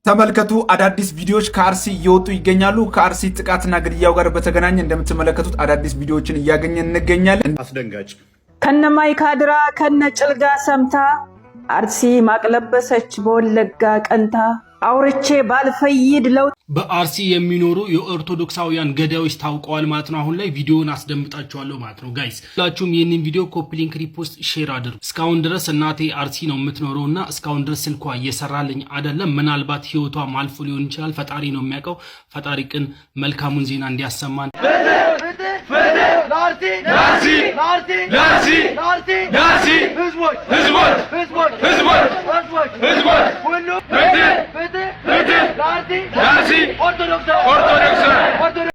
ተመልከቱ። አዳዲስ ቪዲዮዎች ከአርሲ እየወጡ ይገኛሉ። ከአርሲ ጥቃትና ግድያው ጋር በተገናኘ እንደምትመለከቱት አዳዲስ ቪዲዮዎችን እያገኘን እንገኛለን። አስደንጋጭ። ከነ ማይካድራ ከነ ጭልጋ ሰምታ፣ አርሲ ማቅለበሰች በወለጋ ቀንታ፣ አውርቼ ባልፈይድ ለውጥ። በአርሲ የሚኖሩ የኦርቶዶክሳውያን ገዳዮች ታውቀዋል ማለት ነው። አሁን ላይ ቪዲዮውን አስደምጣችኋለሁ ማለት ነው። Guys፣ ሁላችሁም ይህንን ቪዲዮ copy link፣ repost፣ share አድርጉ። እስካሁን ድረስ እናቴ አርሲ ነው የምትኖረው እና እስካሁን ድረስ ስልኳ እየሰራልኝ አይደለም። ምናልባት ህይወቷ አልፎ ሊሆን ይችላል። ፈጣሪ ነው የሚያውቀው። ፈጣሪ ቅን መልካሙን ዜና እንዲያሰማን። ለአርሲ ለአርሲ ህዝቦች ህዝቦች ህዝቦች ህዝቦች ሁሉ ፍትህ ፍትህ ለአርሲ ኦርቶዶክስ።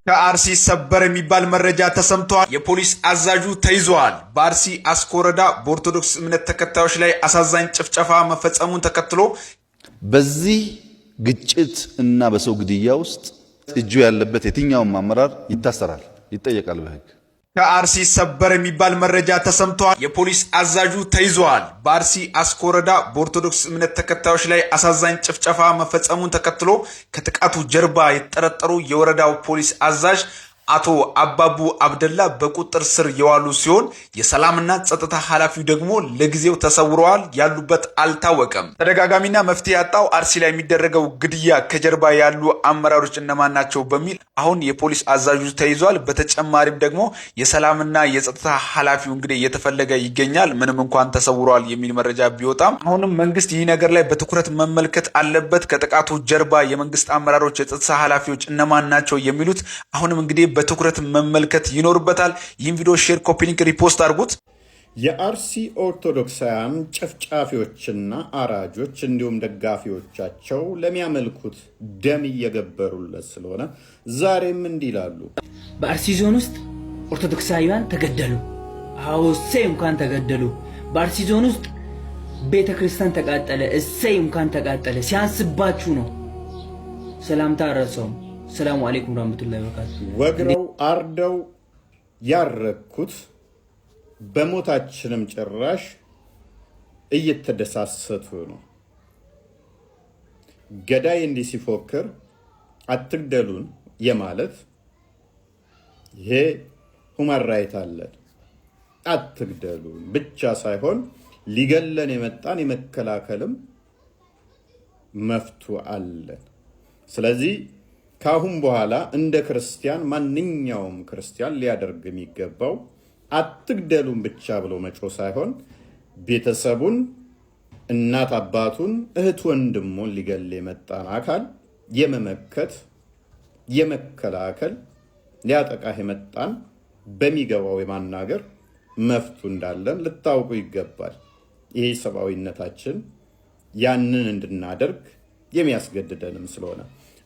ከአርሲ ሰበር የሚባል መረጃ ተሰምተዋል። የፖሊስ አዛዡ ተይዘዋል። በአርሲ አስኮ ወረዳ በኦርቶዶክስ እምነት ተከታዮች ላይ አሳዛኝ ጭፍጨፋ መፈጸሙን ተከትሎ በዚህ ግጭት እና በሰው ግድያ ውስጥ እጁ ያለበት የትኛውም አመራር ይታሰራል፣ ይጠየቃል በህግ። ከአርሲ ሰበር የሚባል መረጃ ተሰምተዋል። የፖሊስ አዛዡ ተይዘዋል። በአርሲ አስኮ ወረዳ በኦርቶዶክስ እምነት ተከታዮች ላይ አሳዛኝ ጭፍጨፋ መፈጸሙን ተከትሎ ከጥቃቱ ጀርባ የተጠረጠሩ የወረዳው ፖሊስ አዛዥ አቶ አባቡ አብደላ በቁጥጥር ስር የዋሉ ሲሆን የሰላምና ጸጥታ ኃላፊው ደግሞ ለጊዜው ተሰውረዋል፣ ያሉበት አልታወቀም። ተደጋጋሚና መፍትሄ ያጣው አርሲ ላይ የሚደረገው ግድያ ከጀርባ ያሉ አመራሮች እነማን ናቸው በሚል አሁን የፖሊስ አዛዡ ተይዟል። በተጨማሪም ደግሞ የሰላምና የጸጥታ ኃላፊው እንግዲህ እየተፈለገ ይገኛል። ምንም እንኳን ተሰውረዋል የሚል መረጃ ቢወጣም አሁንም መንግስት ይህ ነገር ላይ በትኩረት መመልከት አለበት። ከጥቃቱ ጀርባ የመንግስት አመራሮች፣ የጸጥታ ኃላፊዎች እነማን ናቸው የሚሉት አሁንም እንግዲህ በትኩረት መመልከት ይኖርበታል። ይህን ቪዲዮ share፣ copy link፣ repost አድርጉት። የአርሲ ኦርቶዶክሳውያን ጨፍጫፊዎችና አራጆች እንዲሁም ደጋፊዎቻቸው ለሚያመልኩት ደም እየገበሩለት ስለሆነ ዛሬም እንዲህ ይላሉ። በአርሲ ዞን ውስጥ ኦርቶዶክሳውያን ተገደሉ። አዎ፣ እሰይ እንኳን ተገደሉ። በአርሲ ዞን ውስጥ ቤተ ክርስቲያን ተቃጠለ። እሰይ እንኳን ተቃጠለ። ሲያንስባችሁ ነው። ሰላምታ አረሰውም። ሰላሙ አለይኩም ረህመቱላሂ ወበረካቱ። ወግረው አርደው ያረኩት በሞታችንም ጭራሽ እየተደሳሰቱ ነው። ገዳይ እንዲህ ሲፎክር አትግደሉን የማለት ይሄ human right አለን። አትግደሉን ብቻ ሳይሆን ሊገለን የመጣን የመከላከልም መፍቱ አለን። ስለዚህ ከአሁን በኋላ እንደ ክርስቲያን ማንኛውም ክርስቲያን ሊያደርግ የሚገባው አትግደሉን ብቻ ብሎ መጮህ ሳይሆን ቤተሰቡን፣ እናት አባቱን፣ እህት ወንድሙን ሊገል የመጣን አካል የመመከት፣ የመከላከል፣ ሊያጠቃህ የመጣን በሚገባው የማናገር መፍቱ እንዳለን ልታውቁ ይገባል። ይህ ሰብአዊነታችን ያንን እንድናደርግ የሚያስገድደንም ስለሆነ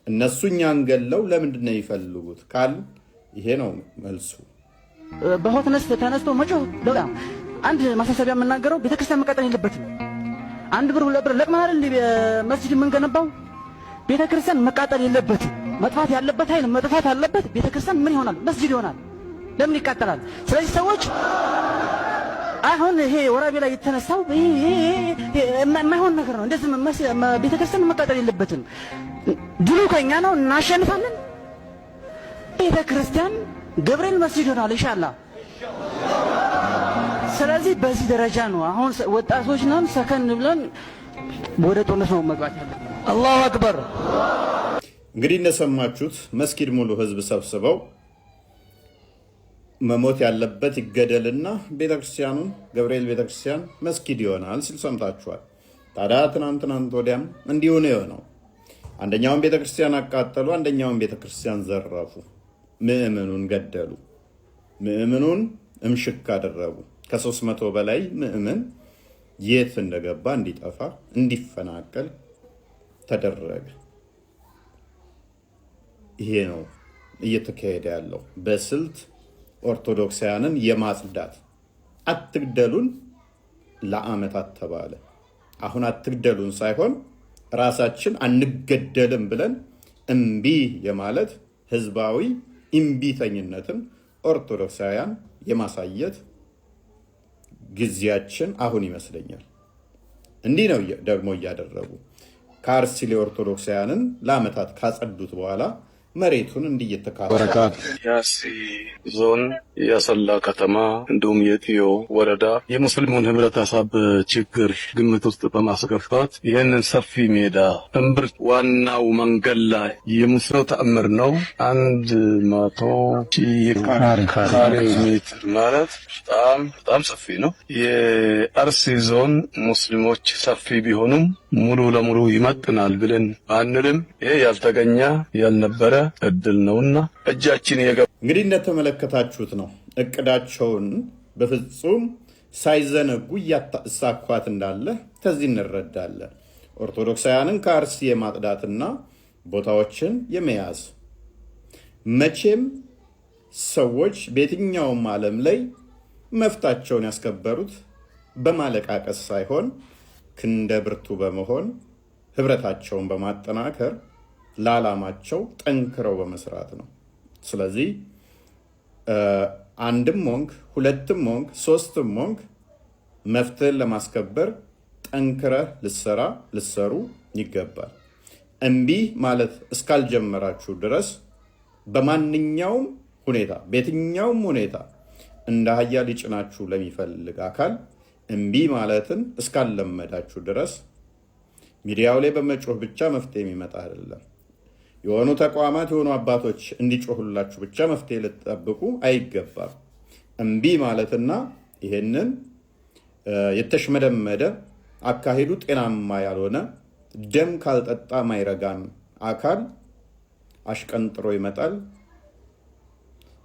እነሱ እኛን ገለው ለምንድን ነው የሚፈልጉት ካል ይሄ ነው መልሱ። በ hotness ተነስቶ መጮህ በጣም አንድ ማሳሰቢያ የምናገረው ቤተክርስቲያን መቃጠል የለበትም። 1 ብር 2 ብር ለቅመን አይደል መስጂድ የምንገነባው? ቤተክርስቲያን መቃጠል የለበትም። መጥፋት ያለበት ኃይል መጥፋት አለበት። ቤተክርስቲያን ምን ይሆናል? መስጂድ ይሆናል። ለምን ይቃጠላል? ስለዚህ ሰዎች አሁን ይሄ ወራቤ ላይ የተነሳው ይሄ የማይሆን ነገር ነው። እንደዚህ ቤተክርስቲያን መቃጠል የለበትም። ድሉ ከኛ ነው፣ እናሸንፋለን። ቤተክርስቲያን ገብርኤል መስጂድ ይሆናል ኢንሻአላህ። ስለዚህ በዚህ ደረጃ ነው አሁን ወጣቶች ነን፣ ሰከን ብለን ወደ ጦርነት ነው መግባት ያለብን። አላሁ አክበር። እንግዲህ እንደሰማችሁት መስጊድ ሙሉ ህዝብ ሰብስበው መሞት ያለበት ይገደልና ቤተክርስቲያኑን ገብርኤል ቤተክርስቲያን መስጊድ ይሆናል ሲል ሰምታችኋል። ታዲያ ትናንት ትናንት ወዲያም እንዲሁ ነው የሆነው። አንደኛውን ቤተክርስቲያን አቃጠሉ፣ አንደኛውን ቤተክርስቲያን ዘረፉ፣ ምዕመኑን ገደሉ፣ ምዕመኑን እምሽክ አደረጉ። ከ300 በላይ ምዕመን የት እንደገባ እንዲጠፋ እንዲፈናቀል ተደረገ። ይሄ ነው እየተካሄደ ያለው በስልት ኦርቶዶክሳውያንን የማጽዳት። አትግደሉን ለዓመታት ተባለ። አሁን አትግደሉን ሳይሆን ራሳችን አንገደልም ብለን እምቢ የማለት ህዝባዊ እምቢተኝነትን ኦርቶዶክሳውያን የማሳየት ጊዜያችን አሁን ይመስለኛል። እንዲህ ነው ደግሞ እያደረጉ ከአርሲ ላይ ኦርቶዶክሳውያንን ለዓመታት ካጸዱት በኋላ መሬቱን እንዲየተካፈ የአርሲ ዞን የአሰላ ከተማ እንዲሁም የጢዮ ወረዳ የሙስሊሙን ህብረተሰብ ችግር ግምት ውስጥ በማስገባት ይህንን ሰፊ ሜዳ እምብርት ዋናው መንገድ ላይ የሙስሊሙ ተአምር ነው። 100,000 ካሬ ሜትር ማለት በጣም በጣም ሰፊ ነው። የአርሲ ዞን ሙስሊሞች ሰፊ ቢሆኑም ሙሉ ለሙሉ ይመጥናል ብለን አንልም። ይሄ ያልተገኘ ያልነበረ እድል ነውና እጃችን የገባ እንግዲህ እንደተመለከታችሁት ነው። እቅዳቸውን በፍጹም ሳይዘነጉ እያሳኳት እንዳለ ከዚህ እንረዳለን። ኦርቶዶክሳውያንን ከአርሲ የማጽዳትና ቦታዎችን የመያዝ፣ መቼም ሰዎች በየትኛውም ዓለም ላይ መብታቸውን ያስከበሩት በማለቃቀስ ሳይሆን ክንደ ብርቱ በመሆን፣ ህብረታቸውን በማጠናከር፣ ለዓላማቸው ጠንክረው በመስራት ነው። ስለዚህ አንድም ሆንክ፣ ሁለትም ሆንክ፣ ሶስትም ሆንክ መብትህን ለማስከበር ጠንክረህ ልትሰራ፣ ልትሰሩ ይገባል። እምቢ ማለት እስካልጀመራችሁ ድረስ በማንኛውም ሁኔታ፣ በየትኛውም ሁኔታ እንደ አህያ ሊጭናችሁ ለሚፈልግ አካል እምቢ ማለትን እስካልለመዳችሁ ድረስ ሚዲያው ላይ በመጮህ ብቻ መፍትሄ የሚመጣ አይደለም። የሆኑ ተቋማት፣ የሆኑ አባቶች እንዲጮሁላችሁ ብቻ መፍትሄ ልትጠብቁ አይገባም። እምቢ ማለትና ይሄንን የተሽመደመደ፣ አካሄዱ ጤናማ ያልሆነ፣ ደም ካልጠጣ ማይረጋን አካል አሽቀንጥሮ ይመጣል።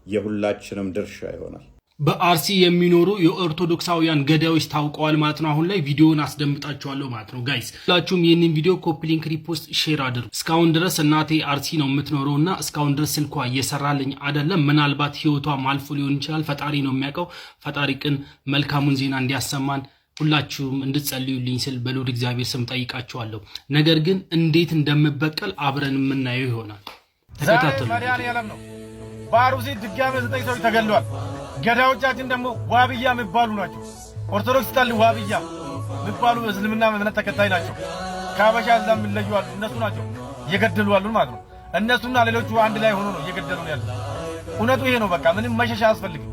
የሁላችንም ድርሻ ይሆናል። በአርሲ የሚኖሩ የኦርቶዶክሳውያን ገዳዮች ታውቀዋል ማለት ነው። አሁን ላይ ቪዲዮውን አስደምጣችኋለሁ ማለት ነው። Guys፣ ሁላችሁም ይህንን ቪዲዮ copy link፣ repost፣ share አድርጉ። እስካሁን ድረስ እናቴ አርሲ ነው የምትኖረው እና እስካሁን ድረስ ስልኳ እየሰራልኝ አይደለም። ምናልባት ህይወቷ አልፎ ሊሆን ይችላል። ፈጣሪ ነው የሚያውቀው። ፈጣሪ ቅን መልካሙን ዜና እንዲያሰማን ሁላችሁም እንድትጸልዩልኝ ስል በልዑል እግዚአብሔር ስም ጠይቃችኋለሁ። ነገር ግን እንዴት እንደምበቀል አብረን የምናየው ይሆናል። ተከታተሉ። መድኃኒዓለም ነው። በአሩሲ ድጋሜ ዘጠኝ ሰዎች ተገድለዋል። ገዳዮቻችን ደግሞ ዋብያ የሚባሉ ናቸው። ኦርቶዶክስ ጠል ዋብያ የሚባሉ እስልምና እምነት ተከታይ ናቸው። ከአበሻ እዛ የሚለዩ አሉ። እነሱ ናቸው እየገደሉ አሉ ማለት ነው። እነሱና ሌሎቹ አንድ ላይ ሆኖ ነው እየገደሉ ነው ያሉት። እውነቱ ይሄ ነው። በቃ ምንም መሸሻ አያስፈልግም።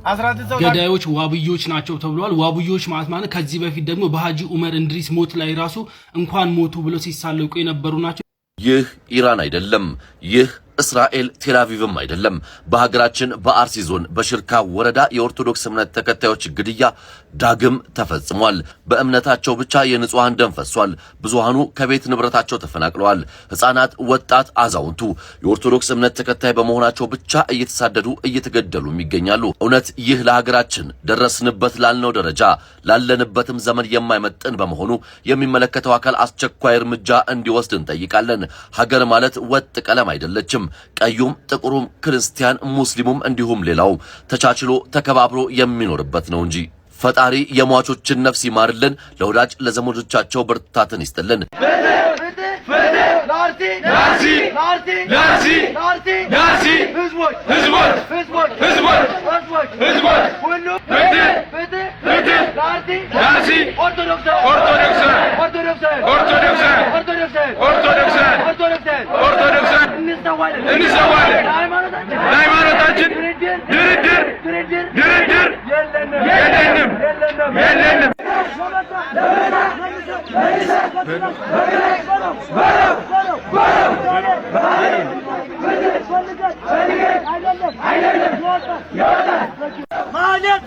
16 ሰው ገዳዮች ዋብዮች ናቸው ተብለዋል። ዋብዮች ማለት ከዚህ በፊት ደግሞ በሀጂ ኡመር እንድሪስ ሞት ላይ ራሱ እንኳን ሞቱ ብለው ሲሳለቁ የነበሩ ናቸው። ይህ ኢራን አይደለም። ይህ እስራኤል ቴልአቪቭም አይደለም። በሀገራችን በአርሲ ዞን በሽርካ ወረዳ የኦርቶዶክስ እምነት ተከታዮች ግድያ ዳግም ተፈጽሟል። በእምነታቸው ብቻ የንጹሐን ደም ፈሷል። ብዙሃኑ ከቤት ንብረታቸው ተፈናቅለዋል። ሕፃናት፣ ወጣት፣ አዛውንቱ የኦርቶዶክስ እምነት ተከታይ በመሆናቸው ብቻ እየተሳደዱ እየተገደሉም ይገኛሉ። እውነት ይህ ለሀገራችን ደረስንበት ላልነው ደረጃ ላለንበትም ዘመን የማይመጥን በመሆኑ የሚመለከተው አካል አስቸኳይ እርምጃ እንዲወስድ እንጠይቃለን። ሀገር ማለት ወጥ ቀለም አይደለችም። ቀዩም፣ ጥቁሩም፣ ክርስቲያን፣ ሙስሊሙም እንዲሁም ሌላው ተቻችሎ ተከባብሮ የሚኖርበት ነው እንጂ። ፈጣሪ የሟቾችን ነፍስ ይማርልን፣ ለወዳጅ ለዘመዶቻቸው ብርታትን ይስጥልን። ለአርሲ ለአርሲ ህዝቦች ህዝቦች ህዝቦች ህዝቦች ሁሉ ፍትህ ፍትህ ለአርሲ ኦርቶዶክሳውያን ኦርቶዶክሳውያን ኦርቶዶክሳውያን ኦርቶዶክሳውያን እንሰዋለን። ለሃይማኖታችን ድርድር ድርድር የለንም የለንም። ማለት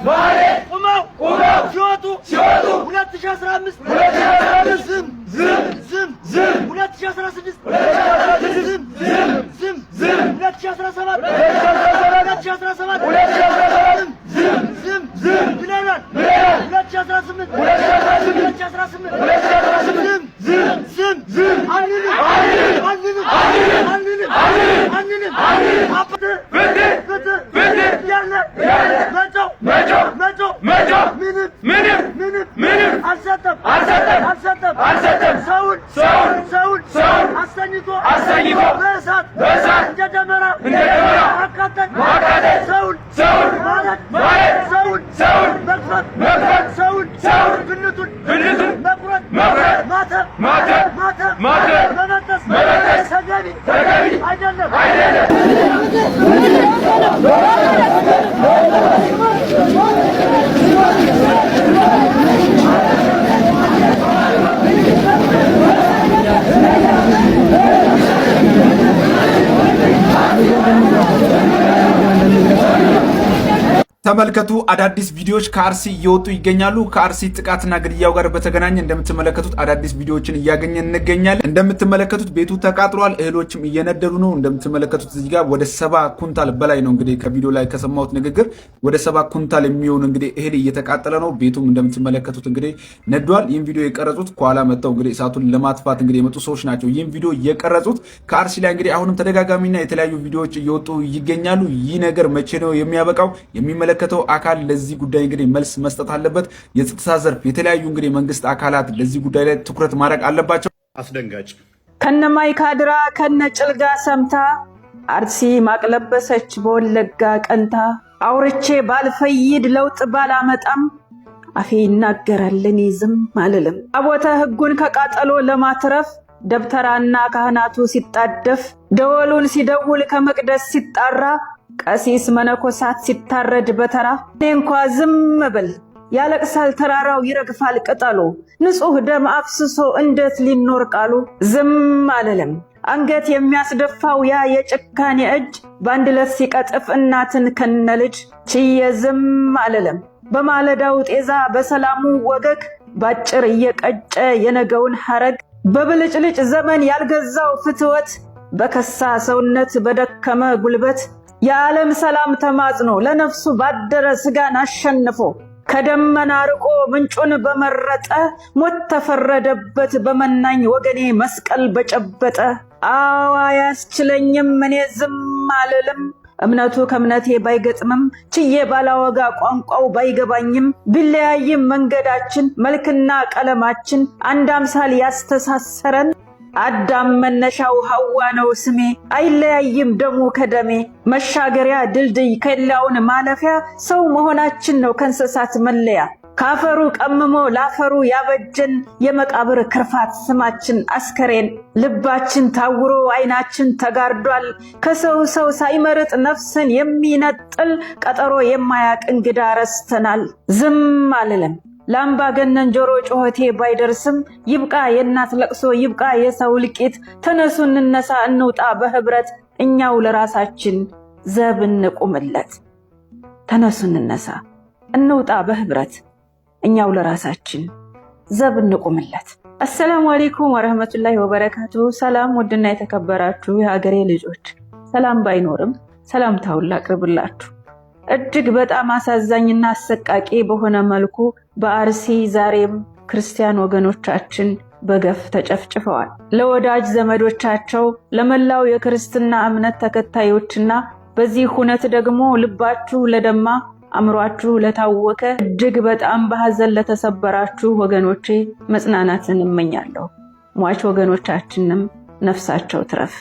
ቁመው ቁመው ሲወጡ ሲወጡ 2015 ዝም ዝም ዝም ዝም 2016 ዝም ዝም ዝም ዝም 2017 2017 ዝም ዝም ዝም ብለናል ብለናል 2018 2018 ዝም ዝም ዝም ዝም አንልም አንልም አንልም አንልም ፍትህ ፍትህ ፍትህ ያለ መጮህ መጮህ መጮህ መጮህ ምንም ምንም ምንም ምንም አልሰጠም አልሰጠም አልሰጠም አልሰጠም ሰውን ሰውን ሰውን ሰውን አስተኝቶ አስተኝቶ በእሳት በእሳት እንደ ደመራ እንደ ደመራ ማቃጠል ማቃጠል ሰውን ሰውን ማለት ማለት ሰውን ሰውን መግፈፍ መግፈፍ ሰውን ሰውን ብልቱን ብልቱን መቁረጥ መቁረጥ ማተብ ማተብ ማተብ ማተብ። ተገቢ አይደለም አይደለም። ተመልከቱ፣ አዳዲስ ቪዲዮዎች ከአርሲ እየወጡ ይገኛሉ። ከአርሲ ጥቃትና ግድያው ጋር በተገናኘ እንደምትመለከቱት አዳዲስ ቪዲዮዎችን እያገኘን እንገኛለን። እንደምትመለከቱት ቤቱ ተቃጥሏል፣ እህሎችም እየነደዱ ነው። እንደምትመለከቱት እዚህ ጋር ወደ 70 ኩንታል በላይ ነው፣ እንግዲህ ከቪዲዮ ላይ ከሰማሁት ንግግር ወደ 70 ኩንታል የሚሆን እንግዲህ እህል እየተቃጠለ ነው። ቤቱም እንደምትመለከቱት እንግዲህ ነዷል። ይህም ቪዲዮ የቀረጹት ከኋላ መጥተው እንግዲህ እሳቱን ለማጥፋት እንግዲህ የመጡ ሰዎች ናቸው። ይህም ቪዲዮ የቀረጹት ከአርሲ ላይ እንግዲህ አሁንም ተደጋጋሚና የተለያዩ ቪዲዮዎች እየወጡ ይገኛሉ። ይህ ነገር መቼ ነው የሚያበቃው? የሚመለከተው አካል ለዚህ ጉዳይ እንግዲህ መልስ መስጠት አለበት። የጸጥታ ዘርፍ፣ የተለያዩ እንግዲህ የመንግስት አካላት ለዚህ ጉዳይ ላይ ትኩረት ማድረግ አለባቸው። አስደንጋጭ። ከነ ማይካድራ ከነ ጭልጋ ሰምታ አርሲ ማቅለበሰች በወለጋ ቀንታ። አውርቼ ባልፈይድ ለውጥ ባላመጣም አፌ ይናገራል እኔ ዝም አልልም። ታቦተ ሕጉን ከቃጠሎ ለማትረፍ ደብተራና ካህናቱ ሲጣደፍ፣ ደወሉን ሲደውል ከመቅደስ ሲጣራ፣ ቀሲስ መነኮሳት ሲታረድ በተራ፣ እኔ እንኳ ዝም ብል ያለቅሳል ተራራው ይረግፋል ቅጠሉ፣ ንጹሕ ደም አፍስሶ እንዴት ሊኖር ቃሉ። ዝም አልልም። አንገት የሚያስደፋው ያ የጭካኔ እጅ በአንድ ዕለት ሲቀጥፍ እናትን ከነልጅ፣ ችዬ ዝም አልልም። በማለዳው ጤዛ በሰላሙ ወገግ ባጭር እየቀጨ የነገውን ሐረግ፣ በብልጭልጭ ዘመን ያልገዛው ፍትወት፣ በከሳ ሰውነት በደከመ ጉልበት፣ የዓለም ሰላም ተማጽኖ ለነፍሱ ባደረ ስጋን አሸንፎ፣ ከደመና ርቆ ምንጩን በመረጠ፣ ሞት ተፈረደበት በመናኝ ወገኔ መስቀል በጨበጠ። አዋ አያስችለኝም እኔ ዝም አልልም። እምነቱ ከእምነቴ ባይገጥምም፣ ችዬ ባላወጋ ቋንቋው ባይገባኝም፣ ቢለያይም መንገዳችን መልክና ቀለማችን፣ አንድ አምሳል ያስተሳሰረን አዳም መነሻው ሐዋ ነው ስሜ፣ አይለያይም ደሙ ከደሜ። መሻገሪያ ድልድይ ኬላውን ማለፊያ ሰው መሆናችን ነው ከእንስሳት መለያ። ካፈሩ ቀምሞ ላፈሩ ያበጀን የመቃብር ክርፋት ስማችን አስከሬን። ልባችን ታውሮ አይናችን ተጋርዷል፣ ከሰው ሰው ሳይመርጥ ነፍስን የሚነጥል ቀጠሮ የማያቅ እንግዳ ረስተናል። ዝም አልልም። ለአምባገነን ጆሮ ጩኸቴ ባይደርስም፣ ይብቃ የእናት ለቅሶ፣ ይብቃ የሰው እልቂት። ተነሱ እንነሳ እንውጣ በህብረት፣ እኛው ለራሳችን ዘብ እንቁምለት። ተነሱ እንነሳ እንውጣ በህብረት፣ እኛው ለራሳችን ዘብ እንቁምለት። አሰላሙ አሌይኩም ወረህመቱላሂ ወበረካቱ። ሰላም ውድና የተከበራችሁ የሀገሬ ልጆች፣ ሰላም ባይኖርም ሰላምታውን ላቅርብላችሁ። እጅግ በጣም አሳዛኝና አሰቃቂ በሆነ መልኩ በአርሲ ዛሬም ክርስቲያን ወገኖቻችን በገፍ ተጨፍጭፈዋል። ለወዳጅ ዘመዶቻቸው፣ ለመላው የክርስትና እምነት ተከታዮችና በዚህ ሁነት ደግሞ ልባችሁ ለደማ፣ አእምሯችሁ ለታወከ፣ እጅግ በጣም በሐዘን ለተሰበራችሁ ወገኖቼ መጽናናትን እመኛለሁ። ሟች ወገኖቻችንም ነፍሳቸው ትረፍ።